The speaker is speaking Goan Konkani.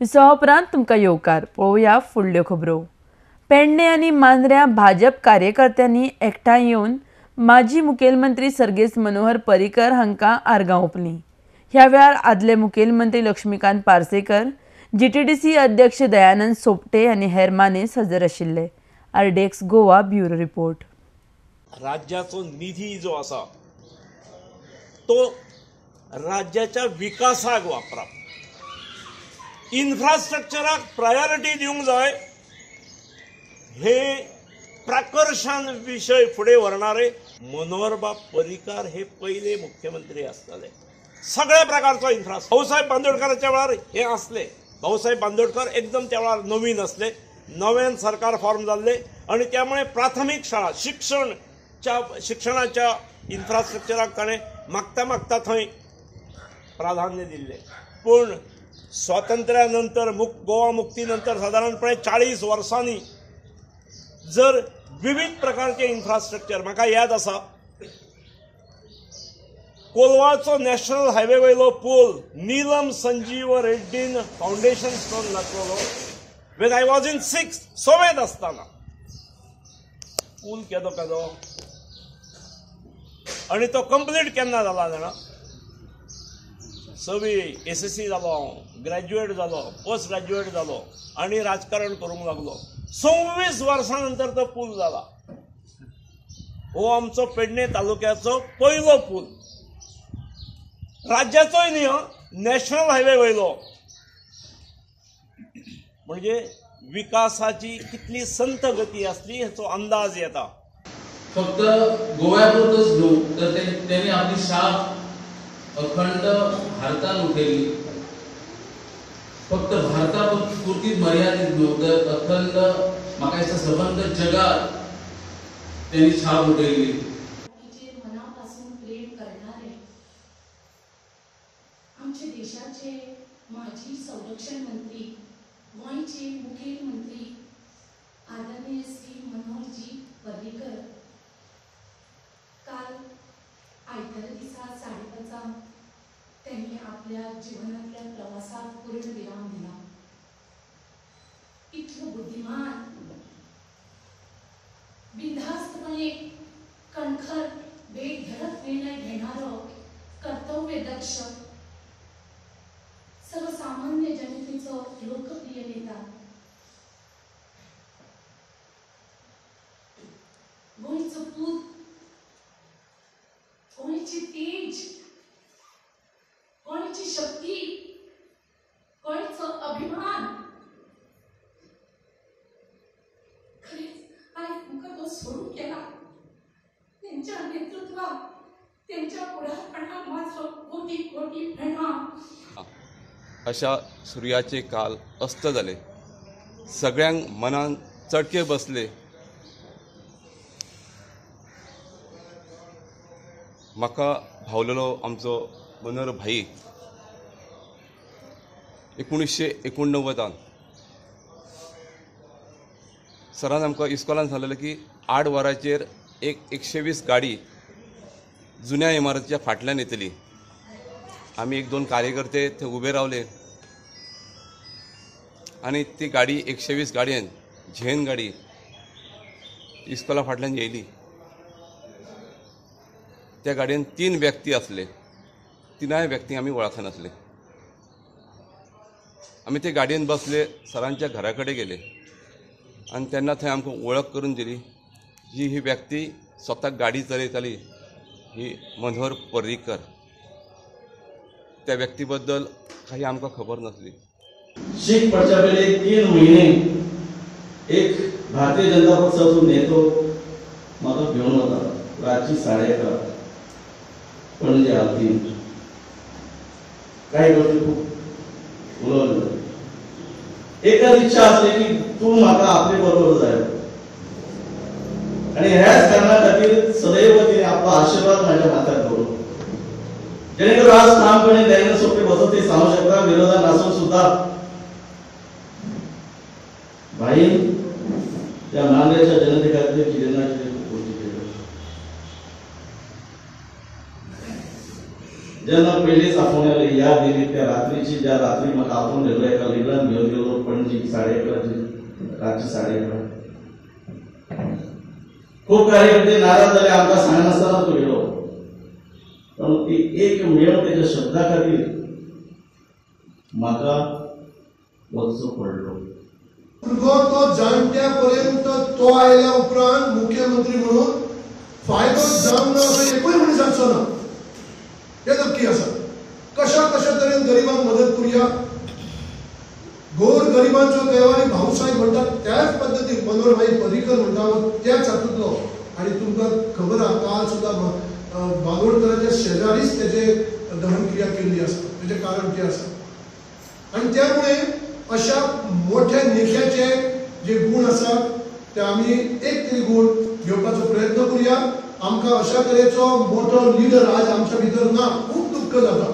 विसवा उपरांत तुमकां येवकार. पळोवया फुडल्यो खबरो. पेडणे आनी मांद्र्यां भाजप कार्यकर्त्यांनी एकठांय येवन माजी मुखेलमंत्री सर्गेस्त मनोहर पर्रीकर हांकां आर्गां ओंपलीं. ह्या वेळार आदले मुखेलमंत्री लक्ष्मीकांत पार्सेकर, जीटीडीसी अध्यक्ष दयानंद सोपटे आनी हेर मानेस्त हजर आशिल्ले. RDX Goa bureau report. राज्याचो निधी जो आसा तो राज्याच्या विकासाक वापरप, इन्फ्रास्ट्रक्चराक प्रायोरिटी दिवंक जाय, हे प्राकर्शान विशय फुडें व्हरणारे मनोहरबाब पर्रीकार हे पयले मुख्यमंत्री आसताले. सगळ्या प्रकारचो इन्फ्रास्ट्रक्चर भाऊसाहेब बांदोडकराच्या वेळार हे आसले. भाऊसाहेब बांदोडकर एकदम त्या वेळार नवीन आसले, नव्यान सरकार फॉर्म जाल्ले आनी त्यामुळे प्राथमीक शाळा शिक्षणाच्या इन्फ्रास्ट्रक्चराक ताणें मागता मागता थंय प्राधान्य दिल्लें. पूण स्वातंत्र्या नंतर गोवा मुक्ती नंतर सादारणपणे 40 वर्सांनी जर विविध प्रकारचे इन्फ्रास्ट्रक्चर, म्हाका याद आसा कोलवाचो नॅशनल हायवे वयलो पूल नीलम संजीव रेड्डीन फावंडेशन स्टोन घातलेलो when I was in 6th, सवेंत आसतना. पूल केदो केदो आनी तो कंप्लीट केन्ना जाला जाणा? सवी एसएससी जालो हांव, ग्रॅज्युएट जालो, पोस्ट ग्रॅज्युएट जालो आनी राजकारण करूंक लागलो. 26 वर्सां नंतर तो पूल जाला. हो आमचो पेडणे तालुक्याचो पयलो पूल, राज्याचोय न्ही, नॅशनल हायवे वयलो. म्हणजे विकासाची कितली संत गती आसली हेचो अंदाज येता. फक्त गोव्यापुरतोच न्हू तर त्यांनी आपली शाप अखंड भारतान उठयली. फक्त भारतापुरतीच मर्यादित न्हू तर अखंड म्हाका दिसता सबंद जगात त्यांनी छाप उठयली. मनापासून प्रेम करणारे आमच्या देशाचे माजी संरक्षण मंत्री, गोंयचे मुखेलमंत्री आदरणीय श्री मनोहरजी पर्रीकर काल आयतारा दिसा 5:30 त्यांनी आपल्या जीवनातल्या प्रवासाक पूर्ण विराम दिला. इतलो बुद्धिमान, बिनधास्तपणे कणखर बेधडक निर्णय घेणारो, कर्तव्यदक्ष, सर्वसामान्य जनतेचो लोकप्रिय नेता, गोंयचो पूत, गोंयची तेज, गोंयची शक्ती, गोंयचो अभिमान. खरेंच आयज तुमकां तो सोडून गेला. तेंच्या नेतृत्वाक, तेंच्या फुडारपणाक म्हाजो कोटी कोटी प्रणाम. अशा सुर्याचे काल अस्त जाले. सगळ्यांक मनान चटके बसले. म्हाका भावलेलो आमचो मनोहर भाई 1989 सरान आमकां इस्कॉलान सांगलेलें की 8 वरांचेर एक 120 गाडी जुन्या इमारतीच्या फाटल्यान येतली. आमी 1-2 कार्यकर्ते थंय उबे रावले आनी ती गाडी 120 गाडयेन झेन गाडी इस्कॉला फाटल्यान येयली. त्या गाडयेन 3 व्यक्ती आसले. 3 व्यक्ती आमी वळखनासले. आमी ते गाडयेन बसले, सरांच्या घरा कडेन गेले आनी तेन्ना थंय आमकां वळख करून दिली जी ही व्यक्ती स्वताक गाडी चलयताली ही मनोहर पर्रीकर. त्या व्यक्ती बद्दल काही आमकां खबर नासली. शीख पडच्या पयलीं 3 म्हयने एक भारतीय जनता पक्षाचो नेतो म्हाका घेवन वता रातची 11:30 पणजे आलतीन. काही गोष्टी खूप उलोवले. एकच इच्छा आसली की तूं म्हाका आपले बरोबर जाय आनी ह्याच कारणा खातीर सदैव तिणें आपलो आशिर्वाद म्हाज्या माथ्यार दवरलो, जेणेकरून आज ठामपणे दयानंद सोपटे बसत ते सांगू शकता. विरोधात आसून सुद्धा भाई त्या मांद्रेच्या जनते खातीर कितें ना कितें खूब गोष्टी केल्यो. जेन्ना पयलींच आफोवन आयले, याद दिली त्या रात्रीची, ज्या रात्री म्हाका आफोवन दिल्लो एका लिडरान घेवन गेलो पणजी 11:30, रातची 11:30. खूब कार्यकर्ते नाराज जाले, आमकां सांगनासतना तो गेलो. पण ती एक मेळ तेच्या शब्दा खातीर म्हाका वचचो पडलो. भुरगो तो जाणट्या पर्यंत तो आयल्या उपरांत मुख्यमंत्री म्हणून फायदो जावंक ना असो एकूय मनीस आसचो ना, हें नक्की आसा. कशा कशा तरेन गरिबांक मदत करुया, गोर गरिबांचो देवारी भाऊसाहेब म्हणटात त्याच पद्दतीन मनोहर भाई पर्रीकर म्हणटा त्याच हातूंतलो. आनी तुमकां खबर आहा काल सुद्दां बांदोडकराच्या शेजारीच तेजे दहनक्रिया केल्ली आसा, तेजें कारण तें आसा. आनी त्यामुळे अशा मोठ्या नेत्याचे जे गुण आसात ते आमी एक तरी गुण घेवपाचो प्रयत्न करुया. आमकां अशा तरेचो मोठो लिडर आज आमच्या भितर ना, खूब दुख्ख जाता.